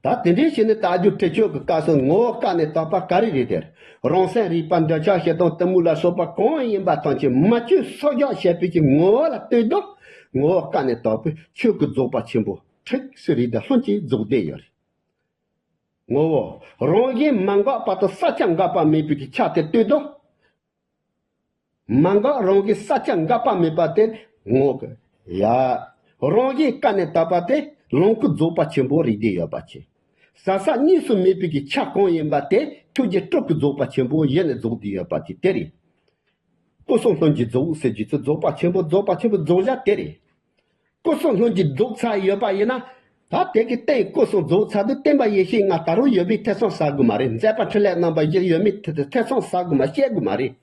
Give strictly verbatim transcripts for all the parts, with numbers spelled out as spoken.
ད་དེ་འདྲའི་བྱས་ནས་རྟགས་སྦྱོར་ཁྲིད་སྦྱོར་གྱི་སྐབས་སུ་ངོ་བོ་བཀག་ནས་དག་པ་ག་རེ་རེད་དེ། རང་སེམས་རིག་པ་འདོད་ཆགས་ཞེ་སྡང་གཏི་མུག་ལ་སོགས་པ་གང་ཡིན་པ་ཐམས་ཅད་མ་བཅོས་གསོག་འཇོག་བྱེད་པའི་གི་ངོ་བོ་ལ་ལྟོས་དང་། ངོ་བོ་བཀག་ནས་དག་པའི་ཆོས་ཀྱི་རྫོགས་པ་ཆེན་པོ་ཁྲིགས་སུ་རེག་དང་ལྷུན་གྱིས་རྫོགས་བསྡད་ཡོད་རེད། ངོ་བོ་རང་བཞིན་མ་འགགས་བར་དུ་བསགས་ཀྱང་འགག་པ་མེད་པའི་གི་ཆ་དེ་ལྟོས་དང་། མ་འགགས་རང་གི་བསགས་ཀྱང་འགག་པ་མེད་པ་དེ་ངོ་གི་ཡ། རང་བཞིན་བཀག་ནས་དག་པ་དེ་ལོངས་སྐུ་རྫོགས་པ་ཆེན་པོ་རེད་བསྡད་ཡོད་པ་ཆེ། ཟག་བསམ་གཉིས་སུ་མེད་པའི་གི་ཆ་གང་ཡིན་པ་དེ་ཐུགས་རྗེ་སྤྲུལ་སྐུ་རྫོགས་པ་ཆེན་པོ་ཡེ་ནས་རྫོགས་བསྡད་ཡོད་པ་དེ་དེ་རེད། སྐུ་གསུང་ལྷུན་གྱིས་རྫོགས་ཟེར་རྒྱུ་ཚོ་རྫོགས་པ་ཆེན་པོ་རྫོགས་པ་ཆེན་པོ་རྫོགས་བྱ་དེ་རེད། སྐུ་གསུང་ལྷུན་གྱིས་རྫོགས་ཚར་ཡོད་པ་ཡིན་ན། ད་དེ་གི་སྟེང་སྐུ་གསུང་རྫོགས་ཚར་དུས་སྟོན་པ་ཡེ་ཤེས་ལྔ་ད་རུང་ཡོད་མེད་ཐེ་ཚོམ་ཟ་དགོས་མ་རེད། མཛད་པ་འཕྲིན་ལས་རྣམ་པ་བཞི་ཡོད་མེད་ཐེ་ཚོམ་ཟ་དགོས་མ་བཤད་དགོས་མ་རེད།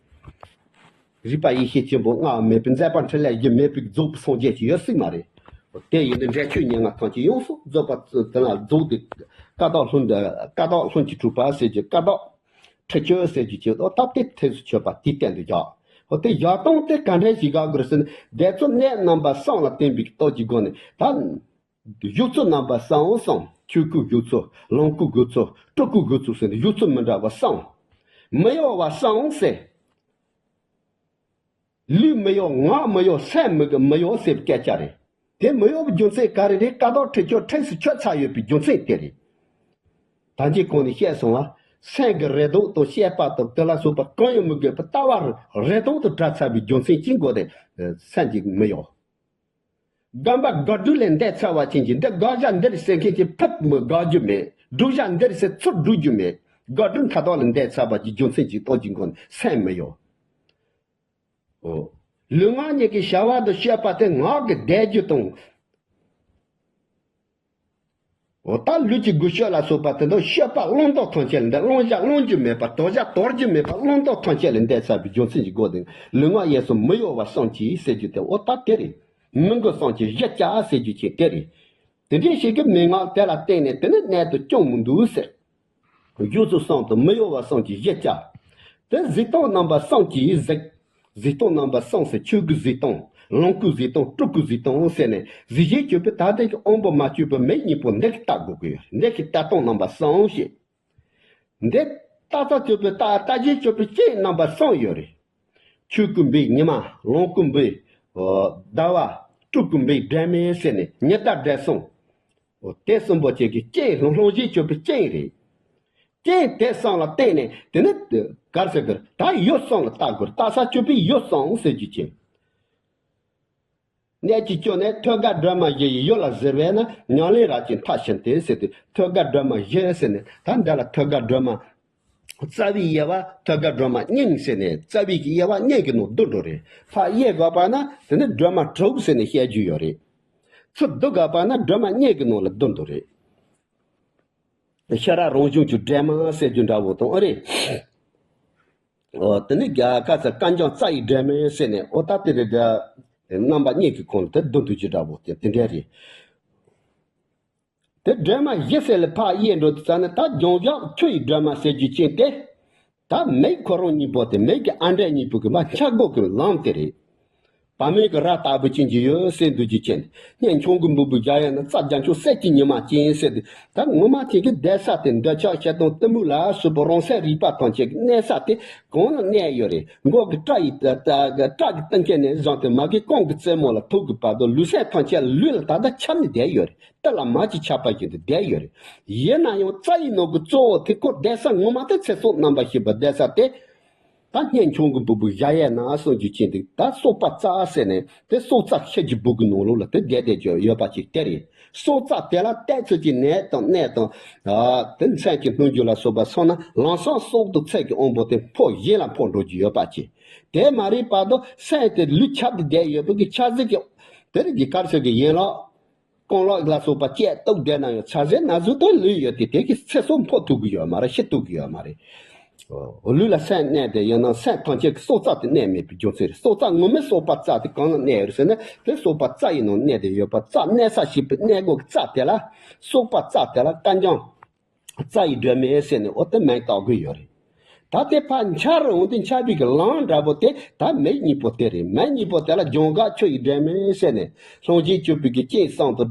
རིག་པ་ཡེ་ཤེས་ཆེན་པོ་ལྔ་མེད་པའི་མཛད་པ་འཕྲིན་ལས་བཞི་མེད་པའི་རྫོགས་པའི་སངས་རྒྱས་ཅིག་ཡོད་སྲིད་མ་རེད། དེ་ཡིན་དུས་འབྲས་ཆོས་ཉེར་ལྔ་ཐམས་ཅད་ཡོངས་སུ་རྫོགས་པ་དེ་ལ་རྫོགས་ཏེ་ཀ་དག་ལྷུན་ཀ་དག་ལྷུན་གྱིས་གྲུབ་པ་ཟེར་གྱི་ཀ་དག་ཁྲིད་སྦྱོར་ཟེར་རྒྱུ་ཅིག་ཨོ་ད་དེ་ཐེག་སུ་ཆོད་པ་དེའི་སྟེང་དུ་བཞག་ཨོ་དེ་བཞག་སྟངས་དེ་ག་འདྲ་ཞིག་དགའ་དགོས་ཟེར་ན། བཟླས་ཚུལ་གནད་རྣམ་པ་གསུམ་ལ་བརྟེན་པའི་སྟོབས་ཀྱི་སྒོ་ནས་ད། བཞུགས་ཚུལ་རྣམ་པ་གསུམ་གསུམ། ཆོས་སྐུ་བཞུགས་ཚུལ། ལོངས་སྐུ་བཞུགས་ཚུལ། སྤྲུལ་སྐུ་བཞུགས་ཚུལ་ཟེར་ནས་བཞུགས་ཚུལ་མི་འདྲ་བ་གསུམ། མི་གཡོ་བ་གསུམ་ཟེར། ལུས་མི་གཡོ། ངག་མི་གཡོ། སེམས་མི་གི་མི་གཡོ་ཟེར་བའི་སྐད་ཆ་རེད། དེ་མི་གཡོ་བའི་རྒྱུ་མཚན་ག་རེ་རེད། ཀ་དག་ཁྲིད་སྦྱོར་ཁྲིགས་སུ་ཆོད་ཚར་ཡོད་པའི་རྒྱུ་མཚན་དེ་རེད། ད་ཅི་གོང་ནས་བཤད་སོང་བ། སེམས་ཀྱི་རེ་དོགས་དང་བཤད་པ་དང་དེ་ལ་སོགས་པ་གང་ཡང་མི་དགོས་པར་ལྟ་བ་རེ་དོགས་དང་བྲལ་ཚར་བའི་རྒྱུ་མཚན་གྱི་སྒོ་ནས་སེམས་ཀྱི་མི་གཡོ། སྒོམ་པ་དགག་སྒྲུབ་ལས་འདས་ཚར་བ་ཅན་གྱི་འདི་དགག་བྱ་འདི་རེད་ཟེར་མཁན་གྱི་ཕེབས་མི་དགག་རྒྱུ་མེད། སྒྲུབ་བྱ་འདི་རེད་ཟེར་ཚུར་སྒྲུབ་རྒྱུ་མེད། དགག་སྒྲུབ་མཐའ་དག་ལས་འདས་ཚར་བ་གྱི་རྒྱུ་མཚན་གྱི་སྟོབས་ཀྱི་སྒོ་ནས་སེམས་མི་གཡོ། ཨོ། ལུས་ངག་གཉིས་ཀྱི་བྱ་བ་དང་སྤྱོད་པ་དེ་ངག་གི་བཟླས་རྒྱུ་དང་། འོ་ད་ལུས་ཀྱི་རྒུད་སྤྱོད་ལ་སོགས་པ་དེ་དག་སྤྱོད་པ་བླང་དོར་ཐམས་ཅད་ལས་འདས། བླང་བྱ་བླང་རྒྱུ་མེད་པ། དོར་བྱ་དོར་རྒྱུ་མེད་པ། བླང་དོར་ཐམས་ཅད་ལས་འདས་ཚར་བའི་རྒྱུ་མཚན་གྱི་སྒོ་ནས་ལུས་ངག་ཡིད་གསུམ་མི་གཡོ་བ་གསུམ་གྱིས་ཟེར་རྒྱུ་དེ་འོ་ད་དེ་རེད། མི་འགུལ་གསུམ་གྱིས་གཞི་བཅའ་ཟེར་རྒྱུ་ཅིག་དེ་རེད། དེ་འདྲའི་ཞིག་གི་མན་ངག་དེ་ལ་བརྟེན་ནས་དེ་ནི་གནད་དུ་སྐྱོང་མི་འདུག་ཟེར། བཞུགས་ཚུལ་གསུམ་དང་མི་གཡོ་བ་གསུམ་གྱིས་གཞི་བཅའ། དེ་གཟིགས་སྟངས་རྣམ་པ་གསུམ་གྱིས་གཟིགས། གཟིགས་སྟངས་རྣམ་པ་གསུམ་ཟེར། ཆོས་སྐུའི་གཟིགས་སྟངས། ལོངས་སྐུའི་གཟིགས་སྟངས། སྤྲུལ་སྐུའི་གཟིགས་སྟངས་ཟེར་ནས་གཟིགས་བྱེད་སྤྱོད་པའི་ད་ལྟའི་གི་དབང་པོ་མ་བཅོས་པའི་མིག་གཉིས་པོ་འདི་གིས་བལྟ་དགོས་ཀྱི་ཡོད་རེད། འདི་གིས་བལྟ་སྟངས་རྣམ་པ་གསུམ་ཞེས། འདི་ལྟ་ས་སྤྱོད་པའི་ལྟ་ལྟ་བྱེད་སྤྱོད་པའི་རྐྱེན་རྣམ་པ་གསུམ་ཡོད་རེད། ཆོས་སྐུ་འབུའི་ཉི་མ། ལོངས་སྐུ་འབུའི་ཟླ་བ། སྤྲུལ་སྐུ་འབུའི་སྒྲོན་མེ་ཟེར་ནས་ཉི་ཟླ་སྒྲོན་གསུམ། འོ་དེ་གསུམ་པོ་ཅིག་གི་རྐྱེན་ལྷུང་ལྷུང་བྱེད་སྤྱོད་པའི་རྐྱེན་རེད། རྐྱེན་དེ་གསུམ་ལ་བརྟེན་ནས་དེ་ནི་གར་ཟེར་གི་རེད། ད་ཡུལ་གསུམ་ལ་བལྟ་དགོས་རེད། བལྟ་ས་སྤྱོད་པའི་ཡུལ་གསུམ་ཟེར་རྒྱུ་ཅན། གནད་ཀྱི་སྐྱོན་ནི་ཐོད་རྒལ་སྒྲོན་མ་བཞི་ཡི་ཡུལ་ལ་གཟིར་བས་ན་ཉམས་ལེན་རབ་ཀྱིས་མཐར་ཕྱིན་ཏེ་ཟེར་ཏེ། ཐོད་རྒལ་སྒྲོན་མ་བཞི་ཟེར་ནས་ད་འདི་ལ་ཐོད་རྒལ་སྒྲོན་མ། རྩ་བའི་དབྱེ་བ་ཐོད་རྒལ་སྒྲོན་མ་སྙིང་ཟེར་ནས་རྩ་བའི་གི་དབྱེ་བ་སྙིང་གི་ནང་བསྡུ་འགྲོ་རེད། ཕར་དབྱེ་དགོས་པ་ན་དེ་ནི་སྒྲོན་མ་དྲུག་ཟེར་ནས་བཤད་རྒྱུ་ཡོད་རེད། ཚུར་བསྡུ་དགོས་པ་ན་སྒྲོན་མ་སྙིང་གི་ནང་ལ་བསྡུ་འགྲོ་རེད། ཤེས་རབ་རང་བྱུང་གི་སྒྲོན་མ་ཟེར་རྒྱུ་འདྲ་བོ་དང་ཨ་རེད། འོ་དེ་ནི་རྒྱ་གར་ས་སྐལ་འཇམ་རྩ་ཡི་སྒྲོན་མེ་ཟེར་ནས་འོ་ད་དེ་རེད། རྣམ་པ་གཉིས་ཀྱི་ཁོངས་ལ་དེ་བསྡུ་འདུག་ཅི་འདྲ་བོ་དེ་དེ་འདྲ་རེད། དེ་སྒྲོན་མ་བཞི་ཟེར་ལ་ཕར་དབྱེ་འགྲོ་དུས་ཙ་ནི་ད་རྒྱང་ཞག་ཆུ་ཡི་སྒྲོན་མ་ཟེར་རྒྱུ་ཅན་དེ། ད་མིག་ཁོ་རང་གཉིས་པོ་དེ་མིག་གི་ཨ་འབྲས་གཉིས་པོ་གི་མ་ཆག་སྒོ་གི་ལམ་དེ་རེད། བ་མོའི་གི་རྭ་ལྟ་བུ་ཅན་གྱི་ཡོད་ཟེར་འདུག་རྒྱུ་ཅན། སྙན་ཆུང་གི་འབུར་བུ་བཞག་ཡོད་ན་རྩྭ་རྒྱ་མཚོ་གསེར་གྱི་ཉི་མ་ཅན་ཟེར་ཏེ། ད་ངོ་མ་དེ་གི་བསྡད་ས་དེ་འདོད་ཆགས་ཞེ་སྡང་གཏི་མུག་ལ་སོགས་པ་རང་སེམས་རིག་པ་ཐམས་ཅད་ཀྱི་གནས་ས་དེ་གང་ལ་གནས་ཡོད་རེད། མགོ་གི་སྐྲ་ཡི་སྐྲ་གི་གཏིང་ཁ་ནས་བཟུང་སྟེ་མ་གི་རྐང་གི་རྩེ་མོ་ལ་ཐུག་གི་བར་དུ་ལུས་སེམས་ཐམས་ཅད་ལུས་ལ་ད་ལྟ་ཁྱབ་ནས་བསྡད་ཡོད་རེད། གཏི་ལ་མ་ཅིག་ཁྱབ་པ་བཞིན་དུ་བསྡད་ཡོད་རེད། ཡིན་ན་ཡང་རྩ་ཡི་ནང་གི་གཙོ་བོ་དེ་ཁོ་བསྡད་ས་ངོ་མ་དེ་ཚེ་སྲོག་རྣམ་པ་བཞི་པ་བསྡད་ས་དེ། ད་སྙན་ཆུང་གི་འབུར་བུ་བཞག་ཡས་ན་གསུང་རྒྱུ་ཅན་དེ་ད་སྲོག་པ་རྩ་ཟེར་ནས་དེ་སྲོག་རྩ་ཤེལ་གྱི་སྦུག་གི་ནང་ལོགས་ལ་དེ་བསྡད་བསྡད་ཀྱི་ཡོད་པ་ཅིག་དེ་རེད། སྲོག་རྩ་དེ་ལ་གཏད་ཚོད་ཀྱི་ནད་དང་གནས་དང་། དེ་མཚན་གྱི་སྣོད་འཇུག་ལ་སོགས་པ་སོང་ན་ལམ་སང་སྲོག་དང་ཚེ་གི་དབང་པོ་དེ་འཕོ་གཞན་ལ་འཕོ་འགྲོ་རྒྱུ་ཡོད་པ་ཅིག་དེ་མ་རེད་བར་དུ་སེམས་དེ་ལུས་ཁྱབ་སྟེ་བསྡད་ཡོད་པ་གི་ཆ་ཟིག་གི་དེ་རིགས་ཀྱི་དཀར་ཆག་གི་ཡན་ལག་རྐང་ལག་ལ་སོགས་པ་བཅད་གཏུབ་བསྡད་ན་ཡང་ཆ་ཟད་ན་ཟུག་ཏུ་ལུས་ཡོད་དེ་དེ་གི་ཚེ་སྲོག་འཕོ་ཐུབ་ཀྱི་ཡོད་མ་རེད། ཤི་ཐུབ་ཀྱི་ཡོད་མ་རེད། ལུས་ལ་སེམས་གནས་ཏེ་ཡོད་ན་སེམས་ཐམས་ཅད་ཀྱི་སྲོག་རྩ་དེ་གནས་མེད་པའི་རྒྱུ་མཚན་རེད། སྲོག་རྩ་ངོ་མའི་སྲོག་པ་རྩ་དེ་གང་ལ་གནས་ཡོད་ཟེར་ན་དེ་སྲོག་པ་རྩ་ཡི་ནང་གནས་ཏེ་ཡོད་པ། རྩ་གནས་ས་ཞེས་པའི་གནས་སྒོ་གི་རྩ་དེ་ལ་སྲོག་པ་རྩ་དེ་ལ་དཀར་འཇམ་རྩ་ཡི་སྒྲོན་མེ་ཟེར་ནས་འོ་དེ་མིང་བཏགས་ཀྱི་ཡོད་རེད། ད་དེ་ཕར་འཆར་འོང་དུས་འཆར་བའི་གི་ལམ་འདྲ་པོ་དེ་ད་མེ་གཉིས་པོ་དེ་རེད། མེ་གཉིས་པོ་དེ་ལ་ལྗང་ག་ཆུ་ཡི་སྒྲོན་མེ་ཟེར་ནས་ལྷུན་གྱིས་གྲུབ་པའི་གི་སྤྱན་གསུམ་དང་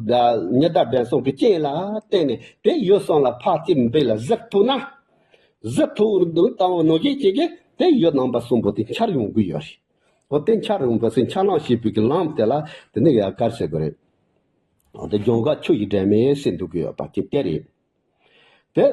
ཉི་ཟླ་སྒྲོན་གསུམ་གྱི་སྤྱན་ལ་བརྟེན་ནས་དེ་ཡུལ་གསུམ་ལ་ཕར་ཙམ་འབེབས་ལ་གཟིགས་ཐུབ་ན། གཟིགས་ཐུབ་རུང་དུ་བཏང་བ་ནང་བཞིན་བྱེད་ཀྱི་དེ་ཡུལ་རྣམ་པ་གསུམ་པོ་དེ་འཆར་ཡོང་གི་ཡོད་རེད། འོ་དེ་འཆར་ཡོང་བ་སེ་འཆར་ལམ་ཤེས་པའི་གི་ལམ་དེ་ལ་དེ་ནི་ཡ་གར་ཟེར་དགོས་རེད། འོ་དེ་ལྗང་ག་ཆུ་ཡི་སྒྲོན་མེ་ཟེར་འདུག་གི་ཡོད་པ་དེ་དེ་རེད། དེ།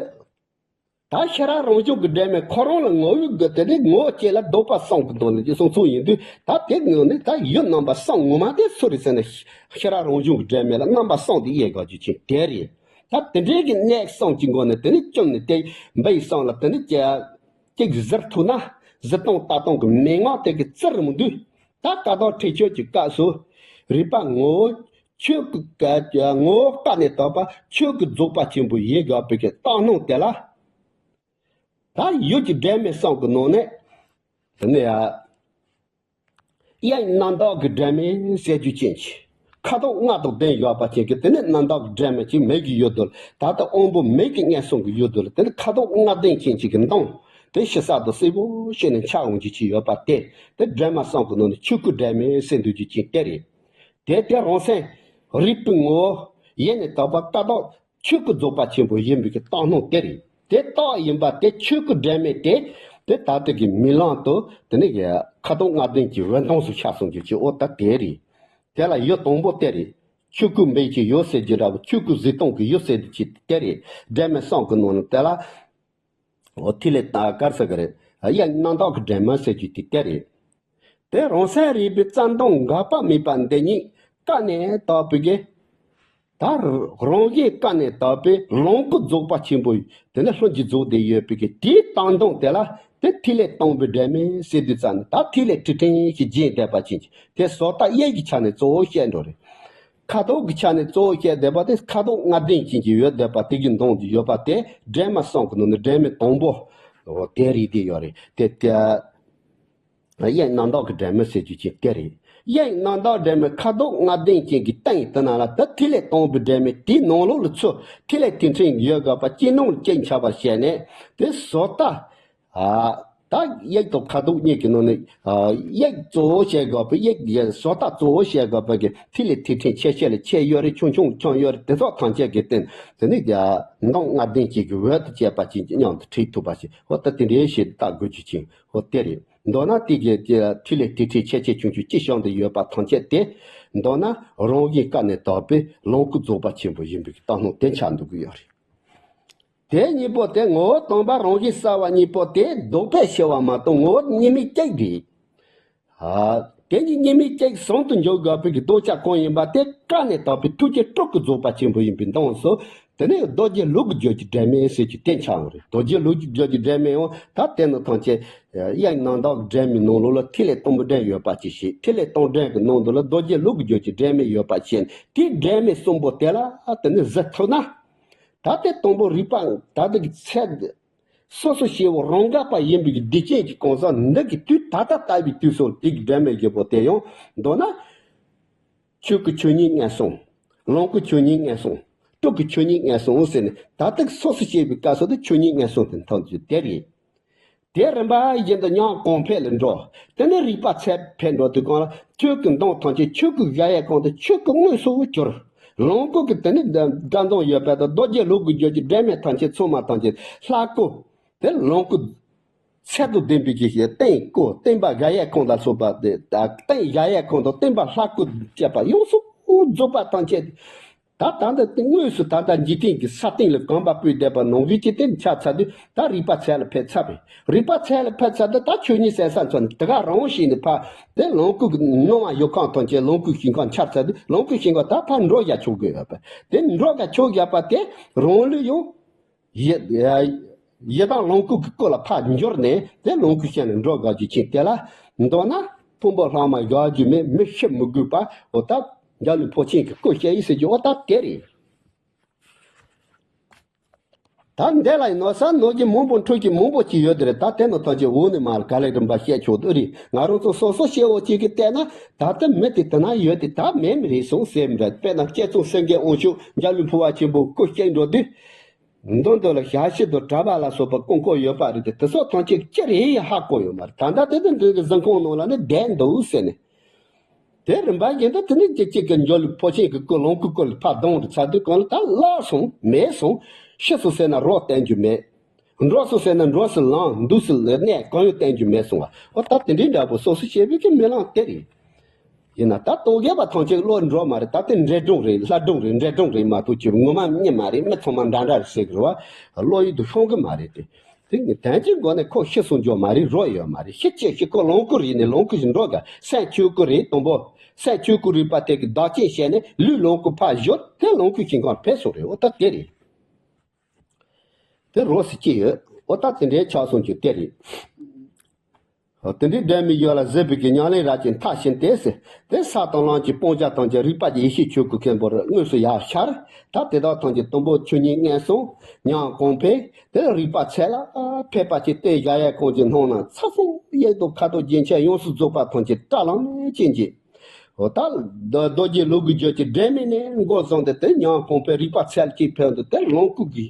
ད་ཤེས་རབ་རང་བྱུང་གི་སྒྲོན་མེ་ཁོ་རང་ལ་ངོ་བོའི་སྒོ་དེ་ནི་ངོ་བོ་གཅིག་ལ་ལྡོག་པ་གསུམ་གྱི་སྟེང་ནས་ཀྱི་གསུངས་ཚུལ་ཡིན་དུས། ད་དེ་ངོ་ནི་ད་ཡུལ་རྣམ་པ་གསུམ་ངོ་མ་དེ་སུ་རེད་ཟེར་ན། ཤེས་རབ་རང་བྱུང་གི་སྒྲོན་མེ་ལ་རྣམ་པ་གསུམ་དེ་དབྱེ་དགོས་རྒྱུ་ཅིག་དེ་རེད། ད་དེ་འདྲའི་གི་གནས་གསུམ་གྱི་སྒོ་ནས་དེ་ནི་བཅོམ་ནས་དེ་འབུ་གསུམ་ལ་དེ་ནི་ཅི་ཅིག་གཟིར་ཐུབ་ན། གཟིར་སྟངས་ལྟ་སྟངས་ཀྱི་མན་ངག་དེ་གི་རྩིར་མི་འདུས། ད་ཀ་དོག་ཁྲེགས་ཆོད་ཀྱི་སྐབས་སུ། རིག་པ་ངོ་བོ་ཆོས་ཀྱི་ཀ་ངོ་བོ་ཀ་ནས་དག་པ་ཆོས་ཀྱི་རྫོགས་པ་ཆེན་པོ་ཡིན་དགོས་པའི་གི་རྟོགས་སྣང་དེ་ལ། ད་ཡུལ་གྱི་སྒྲོན་མེ་གསུམ་གྱི་ནང་ནས། དེ་ནས་ཡ། དབྱིངས་རྣམ་དག་གི་སྒྲོན་མེ་ཟེར་རྒྱུ་ཅན་གྱི། ཁ་དོག་ལྔ་དང་ལྡན་ཡོད་པ་ཅན་གྱི་དེ་ནི་རྣམ་དག་གི་སྒྲོན་མེ་ཅིག་མེ་གི་ཡུལ་དུ་ལ། ད་ལྟ་དབང་པོ་མེ་གི་གནས་གསུམ་གྱི་ཡུལ་དུ་ལ་དེ་ནི་ཁ་དོག་ལྔ་ལྡན་ཅན་གྱི་གི་མདངས་དེ་ཕྱི་གསལ་དུ་གསལ་པོ་བྱས་ནས་འཆར་འོང་རྒྱུ་ཅིག་ཡོད་པ་དེ། དེ་སྒྲོན་མེ་གསུམ་གྱི་ནང་ནས་ཆོས་སྐུའི་སྒྲོན་མེ་ཟེར་འདུག་རྒྱུ་ཅན་དེ་རེད། དེ་དེ་རང་སེམས་རིག་པའི་ངོ་བོ་ཡེ་ནས་དག་པ་ཀ་དོག་ཆོས་སྐུ་རྫོགས་པ་ཆེན་པོ་ཡིན་པའི་གི་རྟོགས་སྣང་དེ་རེད། དེ་རྟོགས་ཡིན་པ་དེ་ཆོས་སྐུ་སྒྲོན་མེ་དེ། དེ་ད་ལྟ་གི་རྨི་ལམ་དུ་དེ་ནི་གི་ཁ་དོག་ལྔ་ལྡན་གྱི་འོད་མདངས་སུ་ཤར་སོང་རྒྱུ་ཅིག་འོ་ད་དེ་རེད། དེ་ལ་ཡུལ་དང་པོ་དེ་རེད། ཆོས་སྐུ་འབུ་གི་ཡུལ་ཟེར་རྒྱུ་འདྲ་བོ། ཆོས་སྐུ་གཟིགས་སྟངས་ཀྱི་ཡུལ་ཟེར་རྒྱུ་ཅིག་དེ་རེད། སྒྲོན་མེ་གསུམ་གྱི་ནང་ནས་དེ་ལ། འོ་ཐིག་ལེ་ད་ག་རེ་ཟེར་གི་རེད། དབྱིངས་རྣམ་དག་གི་སྒྲོན་མེ་ཟེར་རྒྱུ་དེ་དེ་རེད། དེ་རང་སེམས་རིག་པའི་རྩལ་མདངས་འགག་པ་མེད་པ་འདི་ཉིད་ཀ་ནས་དག་པའི་གི། ད་རང་བཞིན་ཀ་ནས་དག་པའི་ལོངས་སྐུ་རྫོགས་པ་ཆེན་པོ་དེ་ནི་ལྷུན་གྱིས་རྫོགས་ཏེ་ཡོད་པའི་གི་དེའི་རྟོགས་སྣང་དེ་ལ་དེ་ཐིག་ལེ་སྟོང་པའི་སྒྲོན་མེ་ཟེར་དུས་ཙམ་ནས། ད་ཐིག་ལེ་ཁྲི་ཕྲན་ཞིག་བརྒྱན་བསྡད་པ་ཅན་གྱི་དེ་བཟོ་ལྟ་དབྱིབས་ཀྱི་ཆ་ནས་གཙོ་བོ་བཤད་འགྲོ་རེད། ཁ་དོག་གི་ཆ་ནས་གཙོ་བོ་བཤད་བསྡད་པ་དེ་ཁ་དོག་ལྔ་ལྡན་ཅན་གྱི་ཡོད་བསྡད་པ་དེ་གི་མདངས་ཀྱི་ཡོད་པ་དེ་སྒྲོན་མེ་གསུམ་གྱི་ནང་ནས་སྒྲོན་མེ་དང་པོ། འོ་དེ་རེད། དེ་ཡོད་རེད་དེ་དེ། དབྱིངས་རྣམ་དག་གི་སྒྲོན་མེ་ཟེར་རྒྱུ་ཅིག་དེ་རེད། དབྱིངས་རྣམ་དག་སྒྲོན་མེ་ཁ་དོག་ལྔ་ལྡན་ཅན་གྱི་སྟེང་དེ་ན་ལ་ད་ཐིག་ལེ་སྟོང་པའི་སྒྲོན་མེ་དེའི་ནང་ལོགས་ལ་ཚུར་ཐིག་ལེ་ཐིག་ཕྲན་ཡོད་དགོས་པ་ཅན་ནང་ལ་ཅིག་འཆར་བར་བྱས་ནས་དེ་བཟོ་ལྟ། ཨ། ད་དབྱིབས་དང་ཁ་དོག་གཉིས་ཀྱི་ནང་ནས། ཨ། དབྱིབས་གཙོ་བོ་བྱས་དགོས་པའི་དབྱིབས་ཀྱི་བཟོ་ལྟ་གཙོ་བོ་བྱས་དགོས་པའི་གི་ཐིག་ལེ་ཐིག་ཕྲན་ཆེ་ཆེ་ལ་ཆེ་ཡོད་རེད། ཆུང་ཆུང་ཆུང་ཡོད་རེད། དེ་ཚོ་ཐམས་ཅད་ཀྱི་སྟེང་དེ་ནི་ཀྱ་མདངས་ལྔ་ལྡན་ཅན་གྱི་འོད་དུ་བཅས་པ་ཅན་གྱི་མཉམ་དུ་འཁྲིལ་ཐུབ་པ་ཞིག་འོ་ད་དེ་འདྲའི་ཞིག་བལྟ་དགོས་རྒྱུ་ཅན་འོ་དེ་རེད། མདོར་ན་དེ་གི་ཐིག་ལེ་ཐིག་ཕྲན་ཆེ་ཆེ་ཆུང་ཆུང་ཅིག་བྱུང་སྟེ་ཡོད་པ་ཐམས་ཅད་དེ། མདོར་ན་རང་བཞིན་ཀ་ནས་དག་པའི་ལོངས་སྐུ་རྫོགས་པ་ཆེན་པོ་ཡིན་པའི་རྟོགས་སྣང་དེ་འཆར་འདུག་གི་ཡོད་རེད། དེ་གཉིས་པོ་དེ་ངོ་བོ་དང་པ་རང་བཞིན་གསལ་བ་གཉིས་པོ་དེ་ལྡོག་པས་ཕྱེ་བ་མ་གཏོགས་ངོ་བོ་གཉིས་མེད་གཅིག་རེད། ཨ། དེ་གཉིས་གཉིས་མེད་གཅིག་ཟུང་དུ་འཇུག་དགོས་པའི་གི་ལྡོག་ཆ་གང་ཡིན་པ་དེ་ཀ་ནས་དག་པའི་ཐུགས་རྗེ་སྤྲུལ་སྐུ་རྫོགས་པ་ཆེན་པོ་ཡིན་པའི་མདངས་སུ། དེ་ནས་རྡོ་རྗེ་ལུ་གུ་རྒྱུད་ཀྱི་སྒྲོན་མེ་ཟེར་གྱི་དེ་འཆར་བ་རེད། རྡོ་རྗེ་ལུ་གུ་རྒྱུད་ཀྱི་སྒྲོན་མེ་ཡང་ད་དེ་ནི་ཐམས་ཅད་དབྱིངས་རྣམ་དག་སྒྲོན་མེའི་ནང་ལོགས་ལ་ཐིག་ལེ་སྟོང་པའི་སྒྲོན་ཡོད་པ་ཅིག་བྱས། ཐིག་ལེ་སྟོང་སྒྲོན་གྱི་ནང་དུ་ལ་རྡོ་རྗེ་ལུ་གུ་རྒྱུད་ཀྱི་སྒྲོན་མེ་ཡོད་པ་བྱས། དེའི་སྒྲོན་མེ་གསུམ་པོ་དེ་ལ་དེ་ནི་གཟིགས་ཐུབ་ན། ད་ལྟའི་དང་པོ་རིག་པ་ད་ལྟ་གི་ཚད། སོ་སོ་སྐྱེ་བོ་རང་འགགས་པ་ཡིན་པའི་གི་སྡིག་ཅན་གྱི་གང་ཟག་འདི་གི་དུས་ད་ལྟ་ལྟ་བའི་དུས་སུ་དེ་གི་སྒྲོན་མེ་བརྒྱད་པོ་དེ་ཡང་མདོར་ན། ཆོས་སྐུ་ཆོས་ཉིད་མངོན་སུམ། ལོངས་སྐུ་ཆོས་ཉིད་མངོན་སུམ། སྤྲུལ་སྐུ་ཆོས་ཉིད་མངོན་སུམ་ཟེར་ནས་ད་ལྟ་གི་སོ་སོ་སྐྱེ་བོའི་སྐབས་སུ་དེ་ཆོས་ཉིད་མངོན་སུམ་དུ་མཐོང་རྒྱུ་དེ་རེད། དེ་རིམ་པ་བཞིན་དུ་ཉམས་གོང་འཕེལ་ལ་འགྲོ། དེ་ནས་རིག་པ་ཚད་འཕེལ་འགྲོ་དུས་གང་ལ་ཆོས་སྐུ་མདངས་ཐམས་ཅད་ཆོས་སྐུ་གཞལ་ཡས་ཁང་དུ་ཆོས་སྐུ་དངོས་སུ་གྱུར། ལོངས་སྐུ་གི་དེ་ནས་དགའ་མདངས་ཡོད་པ་དང་རྡོ་རྗེ་ལུ་གུ་རྒྱུད་ཀྱི་སྒྲོན་མེ་ཐམས་ཅད་ཚང་མ་ཐམས་ཅད་ལྷ་སྐུ། དེ་ལོངས་སྐུ་ཚད་དང་ལྡན་པའི་གི་སྟེང་སྐུ་སྟེང་པ་གཞལ་ཡས་ཁང་ལ་སོགས་པ་དེ་དང་སྟེང་གཞལ་ཡས་ཁང་དང་སྟེང་པ་ལྷ་སྐུ་བཅས་པ་ཡོངས་སུ་རྫོགས་པ་ཐམས་ཅད། ད་ད་ལྟ་དངོས་སུ་ད་ལྟ་འཇིག་རྟེན་གྱི་ས་སྟེང་ལ་གོམ་པ་སྤོས་བསྡད་པ་ནང་བཞིན་གྱི་དེ་འཆར་ཚར་དུས་ད་རིག་པ་ཚད་ལ་ཕེབས་ཚར་བས། རིག་པ་ཚད་ལ་ཕེབས་ཚར་དུས་ད་ཆོས་ཉིད་གསལ་ས་མཚོན་དེ་ག་རང་བཞིན་ནས་ཕར་དེ་ལོངས་སྐུ་གི་སྣང་བ་ཡོད་ཁང་དང་བཅས་ལོངས་སྐུ་ཞིང་ཁམས་འཆར་ཚར་དུས་ལོངས་སྐུ་ཞིང་ཁམས་ད་ཕར་འགྲོ་བཞག་ཆོག་གི་ཡོད་པ། དེ་འགྲོ་བཞག་ཆོག་བཞག་པ་དེ་རང་ལུས་ཡང་ཡི་ཡི་དྭགས་ལོངས་སྐུ་གི་སྐུ་ལ་ཕར་འགྱུར་ནས་དེ་ལོངས་སྐུ་ཞིང་ལ་འགྲོ་དགོས་རྒྱུ་ཅན་དེ་ལ་མདོར་ན་ཕུང་པོ་ལྷག་མ་བཞག་རྒྱུ་མེད། མི་ཤི་མི་རྒུད་པ་འོ་ད་འཇའ་ལུས་འཕོ་ཆེན་གྱི་སྐུ་ཞིག་ཡིན་ཟེར་རྒྱུ་འོ་ད་དེ་རེད། ད་འདི་ལ་ཡིན་ནོ་ས་ནོར་གྱི་མང་པོ་འཁྲུལ་གྱི་མང་པོ་ཅིག་ཡོད་དེ་རེད། ད་དེ་ནི་ཐམས་ཅད་འོག་ནས་མར་ག་ལེ་རིམ་པ་བཤད་ཆོག་དུ་རེད། ང་རང་ཚོ་སོ་སོ་སྐྱེ་བོ་གཅིག་གིས་བལྟས་ན་ད་ལྟ་མི་དེ་དེ་ན་ཡོད་དེ་ད་མེད་མི་རེད་སོང་ཟེར་མི་འདྲ། དཔེར་ན་སྐྱེ་ཚུལ་སེང་གེ་དབང་ཕྱུག་འཇའ་ལུས་འཕོ་བ་ཆེན་པོ་སྐུ་སྐྱེ་འགྲོ་དུས། མདུན་དུ་ལ་ཞལ་ཕྱེ་དང་གྲྭ་པ་ལ་སོགས་པ་སྐུ་འཁོར་ཡོད་པ་རེད་དེ། དེ་སོགས་ཐམས་ཅད་ཅི་རེད་ཧ་གོ་ཡོད་མ་རེད། ད་ལྟ་དེ་དང་འབྲེལ་གྱི་གཟིམ་ཁང་ནང་ལ་ནི་བསྡད་འདུག་ཟེར་ནས། དེ་རིམ་པ་བཞིན་དུ་དེ་ནས་ཅིག་ཅིག་གི་འཇོ་ལུགས་ཕོ་ཆེན་གྱི་སྐུ་ལོངས་སྐུ་སྐུ་ལ་ཕར་ལྡང་དུ་ཚར་དུས་གང་ལ་ད་བརླག་སོང་མེད་སོང་། ཤི་སོང་ཟེར་ན་རོ་བསྟན་རྒྱུ་མེད། འགྲོ་སོང་ཟེར་ན་འགྲོ་སོང་ལངས་འདུག་སོང་ལ་གནས་གང་ཡང་བསྟན་རྒྱུ་མེད་སོང་བ། ཨོ་ད་དེ་འདྲའི་འདྲ་པོ་སོ་སོ་སྐྱེ་བོའི་གི་རྨི་ལམ་དེ་རེད། ཡིན་ན་ད་རྟོག་གེ་པ་ཐམས་ཅད་བློ་འགྲོ་མ་རེད། ད་དེ་འདྲེ་སྒྲུང་རེད། ལྷ་སྒྲུང་རེད། འདྲེ་སྒྲུང་རེད་མ་གཏོགས་ཅིག་ངོ་མ་རྨི་མ་རེད། མི་ཚང་མ་འདྲ་འདྲ་རེད་ཟེར་གི་རེད་བ། བློ་ཡུལ་དུ་ཤོང་གི་མ་རེད་དེ། དེ་ནི་དོན་གྱི་སྒོ་ནས་ཁོ་ཤི་སོང་རྒྱུ་མ་རེད། རོ་ཡོད་མ་རེད། ཤི་ཆེ་ཤི་ཁོ་ལོངས་སྐུ་རིག་ནས་ལོངས་སྐུ་ཞིག་འགྲོ་ག་སེམས་ཆོས་སྐུ་རིག་དང་པོ། སེམས་ཆོས་སྐུ་རིག་པ་དེ་གི་བདག་རྐྱེན་བྱས་ནས་ལུས་ལོངས་སྐུ་ཕར་བཞོ་དེ་ལོངས་སྐུ་ཞིང་ཁམས་ཕེབས་སོང་རེད། འོ་ད་དེ་རེད། དེ་རོ་སི་ཅི་ཡོད། འོ་ད་དེ་འདྲའི་ཆགས་སོང་རྒྱུ་དེ་རེད། དེ་འདྲའི་སྒྲོན་མེ་ཡོད་ལ་གཟིགས་པའི་གི་ཉམས་ལེན་རབ་ཅིང་ཐག་ཆོད་དེ་ཟེར། དེ་ས་དང་ལམ་གྱི་སྤང་བྱ་ཐམས་ཅད་རིག་པ་གྱི་ཡེ་ཤེས་ཆོས་སྐུ་མཁན་པོར་དངོས་སུ་ཡར་ཤར། ད་དེ་དག་ཐམས་ཅད་དང་པོ་ཆོས་ཉིད་མངོན་སུམ་ཉམས་གོང་འཕེལ། དེ་རིག་པ་ཚད་ལ་ཕེབས་པ་ཅིག་སྟེང་གཞལ་ཡས་ཁང་གི་སྣང་ན་ཚ་ཚང་གཡས་དང་ཁ་དོག་རྒྱན་ཆ་ཡོངས་སུ་རྫོགས་པ་ཐམས་ཅད་བཀྲ་ལམ་ཅན་གྱི། འོ་ད་རྡོ་རྡོ་རྗེ་ལུ་གུ་རྒྱུད་ཀྱི་སྒྲོན་མེ་ནས་འགོ་བཟུང་སྟེ་དེ་ཉམས་གོང་འཕེལ་རིག་པ་ཚད་ལ་ཅིག་ཕེབས་འདུག་དེ་ལོངས་སྐུ་གི་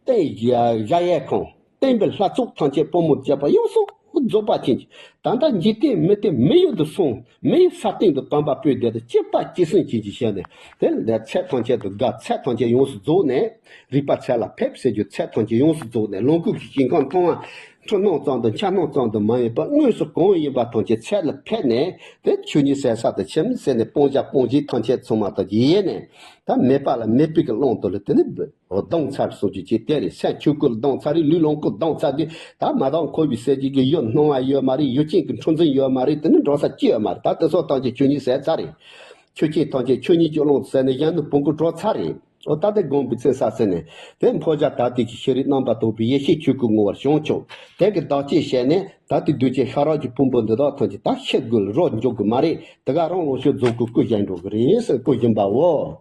སྟེང་གཞལ་ཡས་ཁང་སྟེང་པའི་ལྷ་ཚོགས་ཐམས་ཅད་པུས་མོར་བཅས་པ་ཡོངས་སུ་རྫོགས་པ་ཅན་གྱི། ད་ལྟ་འཇིག་རྟེན་མི་རྟེན་མི་ཡུལ་དུ་སོང་མི་ཡི་ས་སྟེང་དུ་གོམ་པ་སྤོས་བསྡད་དེ་གཅིག་པ་གཅིག་སེམས་ཅན་གྱི་ཞལ་ནས་དེ་ལས་ཚད་ཐམས་ཅད་དུ་དགའ། ཚད་ཐམས་ཅད་ཡོངས་སུ་རྫོགས་ནས་རིག་པ་ཚད་ལ་ཕེབས་ཟེར་རྒྱུ། ཚད་ཐམས་ཅད་ཡོངས་སུ་རྫོགས་ནས་ལོངས་སྐུ་གི་ཞིང་ཁམས་མཐོང་བ། འཁྲུལ་སྣང་ཙམ་དུ་འཆར་སྣང་ཙམ་དུ་མ་ཡིན་པར་དངོས་སུ་གང་ཡིན་པ་ཐམས་ཅད་ཚད་ལ་ཕེབས་ནས་དེ་ཆོས་ཉིད་གསལ་ས་དུ་ཕྱིན་ཟེར་ནས་སྤང་བྱ་སྤོང་བྱེད་ཐམས་ཅད་ཚང་མ་དང་ཡེ་ནས་ད་མེད་པ་ལ་མེད་པའི་གི་ཀློང་དུ་ལ་དེ་ནི་ལྡང་ཚར་སོང་རྒྱུ་ཅིག་དེ་རེད། སེམས་ཆོས་སྐུ་ལ་ལྡང་ཚར་རེད། ལུས་ལོངས་སྐུ་ལྡང་ཚར་དུས་ད་མ་དག་འཁོར་བའི་གསལ་བྱེད་ཀྱི་ཡུལ་སྣང་བ་ཡོད་མ་རེད། ཡུལ་ཅན་གྱི་འཁྲུལ་འཛིན་ཡོད་མ་རེད། དེ་ནི་འགྲོ་ས་ཅི་ཡོད་མ་རེད། ད་དེ་སོགས་ཐམས་ཅད་ཆོས་ཉིད་གསལ་ཚར་རེད། ཆོས་ཅན་ཐམས་ཅད་ཆོས་ཉིད་ཀྱི་ཀློང་དུ་གསལ་ནས་གཞན་དུ་བུང་གུ་གྲོལ་ཚར་རེད། ཨོ་ད་ལྟ་དགོངས་པའི་ཚེ་ས་ཟེར་ནས་དེ་འཕོ་བྱ་ད་ལྟའི་གི་ཤེས་རིག་རྣམ་པར་དག་པའི་ཡེ་ཤེས་ཆོས་སྐུ་ངོ་བོར་བྱང་ཆུབ་དེ་གི་བདག་ཅེས་བྱས་ནས་ད་ལྟའི་གདུལ་བྱའི་ཤ་རོགས་ཀྱི་ཕུང་པོ་འདི་དག་ཐམས་ཅད་ད་ཤི་དགོས་ལ་རོ་འཇོག་དགོས་མ་རེད། དེ་ག་རང་ལོངས་སྤྱོད་རྫོགས་སྐུ་སྐུ་བཞེངས་འགྲོ་གི་རེད་ཟེར་སྐུ་བཞེངས་པའོ།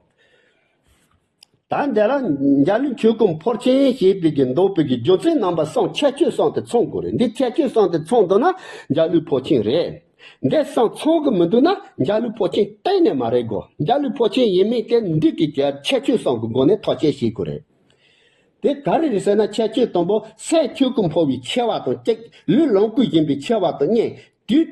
ད་འདི་ལ་འཇའ་ལུས་ཆོས་སྐུ་འཕོ་ཆེན་ཞེས་པའི་གི་འདོགས་པའི་གི་རྒྱུ་མཚན་རྣམ་པ་གསུམ་ཁྱད་ཆོས་གསུམ་དེ་མཚོན་དགོས་རེད། འདི་ཁྱད་ཆོས་གསུམ་དེ་མཚོན་འདུག་ན་འཇའ་ལུས་འཕོ་ཆེན་རེད། འདི་གསུམ་མཚོན་གི་མི་འདུག་ན་འཇའ་ལུས་འཕོ་ཆེན་གཏན་ནས་མ་རེད་གོ། འཇའ་ལུས་འཕོ་ཆེན་ཡིན་མིན་དེ་འདི་གི་ཁྱད་ཆོས་གསུམ་གི་སྒོ་ནས་ཐག་བཅད་ཤེས་དགོས་རེད། དེ་ག་རེ་རེད་ཟེར་ན་ཁྱད་ཆོས་དང་པོ་སེམས་ཆོས་སྐུ་འཕོ་བའི་ཆེ་བ་དང་གཅིག་ལུས་ལོངས་སྐུ་ཡིན་པའི་ཆེ་བ་དང་གཉིས། དུས་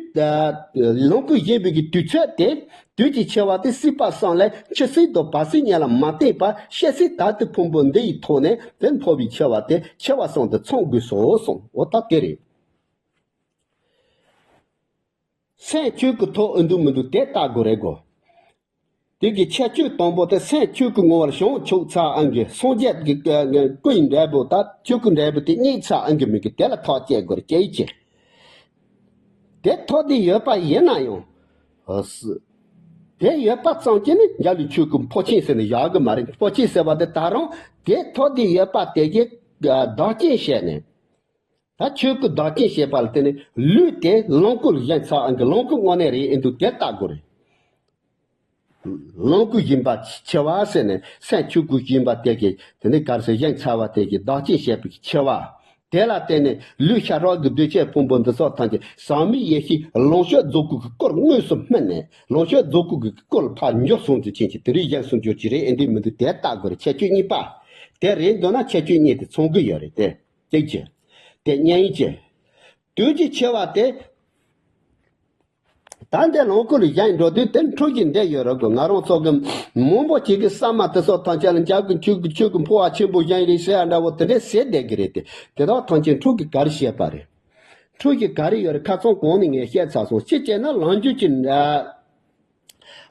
ལོངས་སྐུ་ཡིན་པའི་གི་དུས་ཚོད་དེ་དུས་ཀྱི་ཆེ་བ་དེ་སྲིད་པ་གསུམ་ལས་འཆི་སྲིད་དང་བར་སྲིད་གཉིས་ལ་མ་བརྟེན་པར་ཤི་སྲིད་ད་ལྟའི་ཕུང་པོ་འདི་ཡི་ཐོག་ནས་དེ་འཕོ་བའི་ཆེ་བ་དེ་ཆེ་བ་གསུམ་དུ་མཚོན་དགོས་སོ་གསུངས། འོ་ད་དེ་རེད། སེམས་ཆོས་སྐུ་ཐོག་ཨེ་འདུག་མི་འདུག་དེ་བལྟ་དགོས་རེད་གོ། དེ་གི་ཁྱད་ཆོས་དང་པོ་དེ་སེམས་ཆོས་སྐུ་ངོ་བོར་བྱང་ཆུབ་ཚར་ཨང་གི་སངས་རྒྱས་ཀྱི་སྐུ་ཡི་འབྲས་བུ་དང་ཆོས་སྐུ་འབྲས་བུ་དེ་རྙེད་ཚར་ཨང་གི་མི་གི་དེ་ལ་ཐག་བཅད་དགོས་རེད། ཅི་ཡིན་ཅི། དེ་ཐོག་དེ་ཡོད་པ་ཡིན་ན་ཡང་། ཨ་སི། དེ་ཡོད་པ་ཙམ་གྱིས་ནི་འཇའ་ལུས་ཆོས་སྐུ་འཕོ་ཆེན་ཟེར་ནས་བཞག་གི་མ་རེད། འཕོ་ཆེན་ཟེར་བ་དེ་ད་རུང་དེ་ཐོག་དེ་ཡོད་པ་དེ་གི་བདག་རྐྱེན་བྱས་ནས། ད་ཆོས་སྐུ་བདག་རྐྱེན་བྱེད་པ་ལ་བརྟེན་ནས་ལུས་དེ་ལོངས་སྐུ་ལ་བཞེངས་ཚར་ཨང་གི་ལོངས་སྐུ་དངོས་གནས་རེད་ཨེ་འདུག་དེ་བལྟ་དགོས་རེད། ལོངས་སྐུ་ཡིན་པ་ཆེ་བ་ཟེར་ནས་སེམས་ཆོས་སྐུ་ཡིན་པ་དེ་གི་དེ་ནི་གར་སོགས་བཞེངས་ཚར་བ་དེ་གི་བདག་རྐྱེན་བྱེད་པའི་ཆེ་བ། དེ་ལ་བརྟེན་ནས་ལུས་ཤ་རོགས་ཀྱི་གདུལ་བྱའི་ཕུང་པོ་འདི་ཚོ་ཐམས་ཅད་ཟག་མེད་ཡེ་ཤེས་ལོངས་སྤྱོད་རྫོགས་སྐུ་གི་སྐུར་དངོས་སུ་སྨིན་ནས་ལོངས་སྤྱོད་རྫོགས་སྐུ་གི་སྐུ་ལ་ཕར་འགྱུར་སོང་དུས་ཕྱིན་ཅི་དེ་རིང་བཞེངས་སོང་འགྱུར་གྱི་རེད་ཨེ་འདུག་མི་འདུག་དེ་བལྟ་དགོས་རེད། ཁྱད་ཆོས་གཉིས་པ། དེ་རེད་འདོད་ན་ཁྱད་ཆོས་གཉིས་དེ་མཚོན་གི་ཡོད་རེད་དེ། གཅིག་བྱས། དེ་གཉིས་བྱས། དུས་ཀྱི་ཆེ་བ་དེ། ད་འདི་ལོངས་སྐུ་ལ་བཞེངས་འགྲོ་དུས་དེ་འཕྲོ་གི་འདི་ཡོད་རེད་གོ། ང་རང་ཚོ་གི་མང་པོ་ཅིག་གི་ས་མ་དེ་སོགས་ཐམས་ཅད་ལ་འཇའ་གི་ཆོས་ཀྱི་ཆོས་ཀྱི་འཕོ་བ་ཆེན་པོ་བཞེངས་རེད་ཟེར་ཡ་འདྲ་བོ་དེ་འདྲས་ཟེར་བསྡད་གི་རེད་དེ། དེ་དག་ཐམས་ཅད་འཕྲོ་གི་ག་རེ་བཤད་པ་རེད། འཕྲོ་གི་ག་རེ་ཡོད་རེད། ཁ་སང་གོང་ནས་ངས་བཤད་ཚར་སོང་། གཅིག་བྱས་ན་ལམ་རྒྱུད་ཀྱི་འདྲ།